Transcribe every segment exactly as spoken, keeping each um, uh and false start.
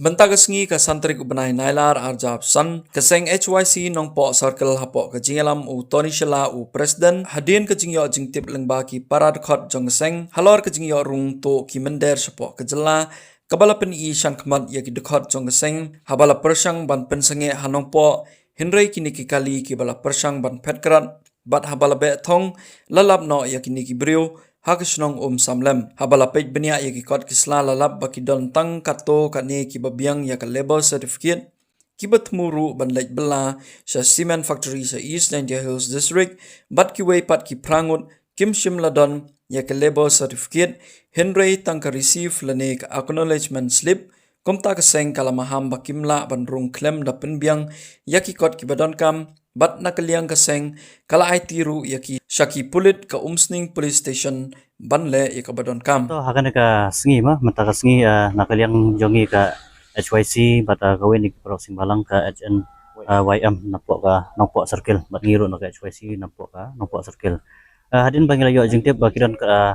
Mynta ka sngi ka san tarik u bnai Nailar arhajar arphew san, ka seng H Y C Nongpoh Circle hapoh ka jingïalam u Tony Shylla u President, hadien ka jingïoh jingtip lyngba ki para dkhot jong ka seng halor ka jingïoh rung tuh ki mynder shapoh ka jylla, kaba la pyni shakhmat ïa ki dkhot jong ka seng haba la pyrshang ban pynsangeh ha Nongpoh, hynrei kine ki kali kiba la pyrshang ban phet krat bad haba la beh thong, la lap noh ïa kine ki briew ha ka shnong Umsamlem. Haba la peit bniah ïa ki kot ki sla, la lap ba ki don tang katto katne kiba biang ïa ka labour certificate, kiba thmu ruh ban leit bylla sha cement factory sha East Jaintia Hills District, bad kiwei pat ki phra ngut kim shym la don ïa ka labour certificate, hynrei tang ka receive lane ka acknowledgement slip. Kumta ka seng ka la maham ba kim lah ban rung khlem da pynbiang ïa ki kot kiba donkam, bad na ka liang ka seng ka la aiti ruh ïa ki sha ki pulit ka Umsning Police Station ban leh ïa kaba donkam. To, ha kane ka sngi ma, mynta ka sngi, ah, na ka liang jong ngi ka H Y C bad, ah, kawei na ki paralok seng bhalang ka H N Y M napoh ka Nongpoh Circle, bad ngi ruh na ka H Y C napoh ka Nongpoh Circle. Ah, hadien ba ngi la ïoh jingtip ba ki don ka, ah,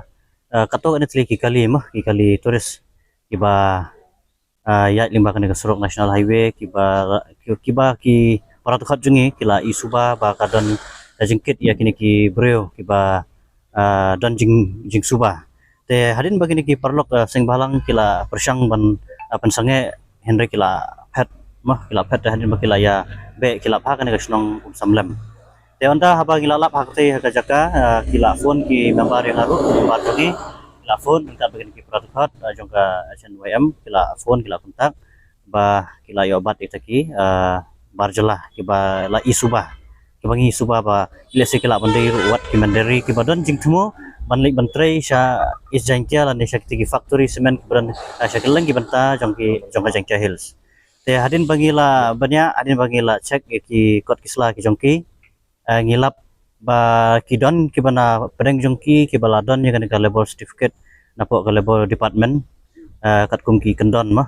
ah, katto katne tylli ki kali ma, ki kali tourist kiba, ah, ïaid lyngba kane ka surok National Highway, kiba, ki, kiba ki para dkhot jong ngi ki la i suba ba ka don ka jingkit ïa kine ki briew kiba, ah, don jing, jingsuba. Te hadien ba kine ki paralok, ah, seng bhalang ki la pyrshang ban, ah, pynsangeh, hynrei ki la phet ma, ki la phet, te hadien ba ki la ïa beh ki la phah kane ka shnong Umsamlem. Te ynda haba ngi la lap ha katei ha ka jaka, ah, ki la phone ki member ïa nga ruh, member jong ngi, ki la phone ryngkat bad kine ki para dkhot, ah, jong ka H N Y M, ki la phone, ki la contact ba ki la ïoh bat ïa kita ki, ah, bar jylla kiba la i suba, kiba ngi suba ba lehse ki lah ban dei ruh wat ki mynder ri kiba don jingthmu ban leit ban trei sha East Jaintia lane sha kita ki factory cement kiba don, ah, sha kylleng ki bynta jong ki, jong ka Jaintia Hills. Te hadien ba ngi la bniah, hadien ba ngi la check ïa ki kot ki sla ki jong ki, eh, ngi lap ba ki don kiba na pdeng jong ki kiba la don ïa kane ka labour certificate napoh ka labour department, eh, katkum ki kyndon ma.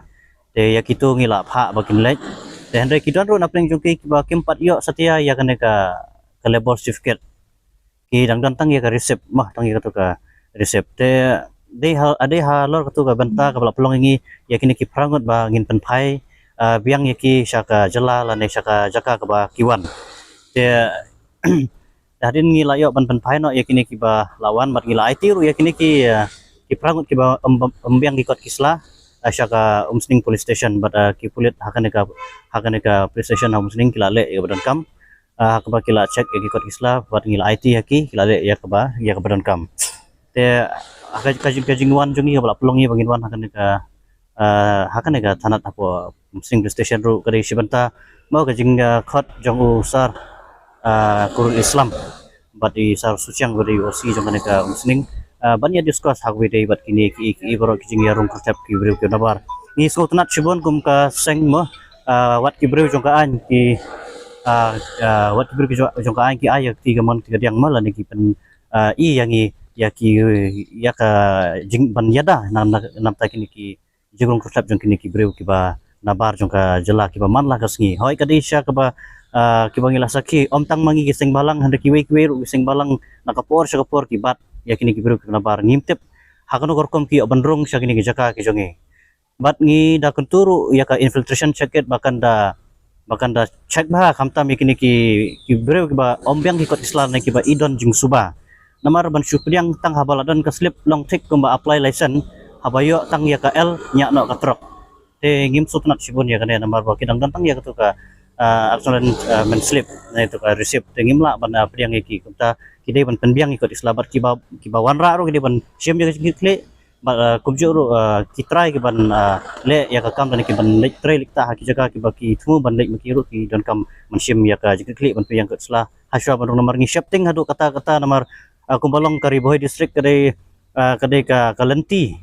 Te ïa kito ngi la phah ba kin leit. Te hynrei ki don ruh na pdeng jong ki kiba kim pat ïoh satia ïa kane ka, ka labour certificate. Ki dang don tang ïa ka receipt ma, tang ïa kato ka receipt. Te dei ha, dei halor kato ka bynta kaba la pynlong ïa ngi ïa kine ki phra ngut ba ngin pynphai, ah, biang ïa ki sha ka jylla lane sha ka jaka kaba ki wan. Te hadien ngi la ïoh ban pynphai noh ïa kine kiba la wan bad ngi la aiti ruh ïa kine ki, ah, ki phra ngut kiba ym, ym, ym biang ki kot ki sla, ah, sha ka Umsning Police Station bad, ah, ki pulit ha kane ka, ha kane ka police station ha Umsning ki la leh ïa kaba donkam. Ah, ha kaba ki la check ïa ki kot ki sla bad ngi la aiti ha ki, ki la leh ïa kaba, ïa kaba donkam. Te ha ka, ka jing, ka jingwan jong ngi kaba la pynlong ïa ba ngin wan ha kane ka, ah, ha kane ka thanat hapoh Umsning Police Station ruh ka dei shi bynta mo ka jing, ah, khot jong u Sir, ah, Kurul Islam bad i Sir Suchiang bad i O C jong kane ka Umsning, ah, ban ïa discuss ha kaba ïadei bad kine ki, ki baroh ki jingïarung kyrtep ki briew ki nabar. Ngi sngewtynnat shibun kum ka seng mo, ah, wat ki briew jong ka aiñ ki, ah, ah, wat ki briew ki jong, jong ka aiñ ki ai ïa ka kti kamon kti kadiang ma lane ki pyn, ah, i ïa ngi ïa ki, ïa ka jing ban ïada na, na, namar kine ki jingrung kyrtep jong kine ki briew kiba nabar jong ka jylla kiba man la ka sngi. Hooid ka dei shisha kaba, ah, kiba ngi la sakhi, ym tang ma ngi ki seng bhalang, hynrei kiwei kiwei ruh ki seng bhalang na ka por sha ka por ki bat ïa kine ki briew kiba nabar. Ngim tip ha kano ka rukom ki ïoh ban rung sha kine ki jaka ki jong ngi. Bad ngi da kyntu ruh ïa ka infiltration check kit ba kan da, ba kan da check bha khamtam ïa kine ki, ki briew kiba ym biang ki kot ki sla ne kiba i don jingsuba. Namar ban shu pdiang tang haba la don ka slip long thik kumba apply license, haba ïoh tang ïa ka L ñiah noh ka trok. Te ngim sngewtynnat shibun ïa kane namar ba ki dang don tang ïa kato ka, ah, acknowledgement slip ne kato ka receipt. Te ngim lah ban, ah, pdiang ïa ki, kumta ki dei ban pynbiang ïa ki kot ki sla bad kiba, kiba wanrah ruh ki dei ban shim ïa ka jingkitkhlieh. Bad, ah, kumjuh ruh, ah, ki trai ki ban, ah, leh ïa ka kam lane ki ban leit trei leit ktah ha ki jaka kiba ki thmu ban leit ma ki ruh ki donkam ban shim ïa ka jingkitkhlieh ban pynbiang ïa ki kot ki sla. Hashwa ban rung namar ngi sheptieng haduh katta katta namar, ah, kumba long ka Ri Bhoi District ka dei, ah, ka dei ka, ka lynti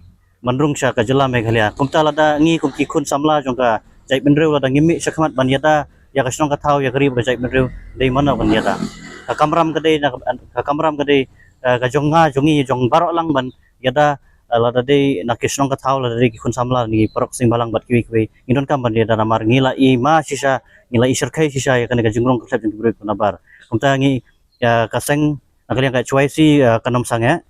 ban rung sha ka jylla Meghalaya. Kumta lada ngi kum ki khun samla jong ka jaitbynriew lada ngim mih shakhmat ban ïada ïa ka shnong ka thaw ïa ka ri bad ka jaitbynriew, dei mano ban ïada? Ka kamram ka dei na, ka kamram ka dei, eh, ka jong nga jong ngi jong baroh lang ban ïada, eh, lada dei na ki shnong ka thaw, lada dei ki khun samla, ngi paralok seng bhalang bad kiwei kiwei ngi donkam ban ïada namar ngi la i ma shisha, ngi la i shyrkhei shisha ïa kane ka jingrung kyrtep jong ki briew kiba nabar. Kumta ngi, ïa ka seng na ka liang ka H Y C, eh, kan ym sangeh.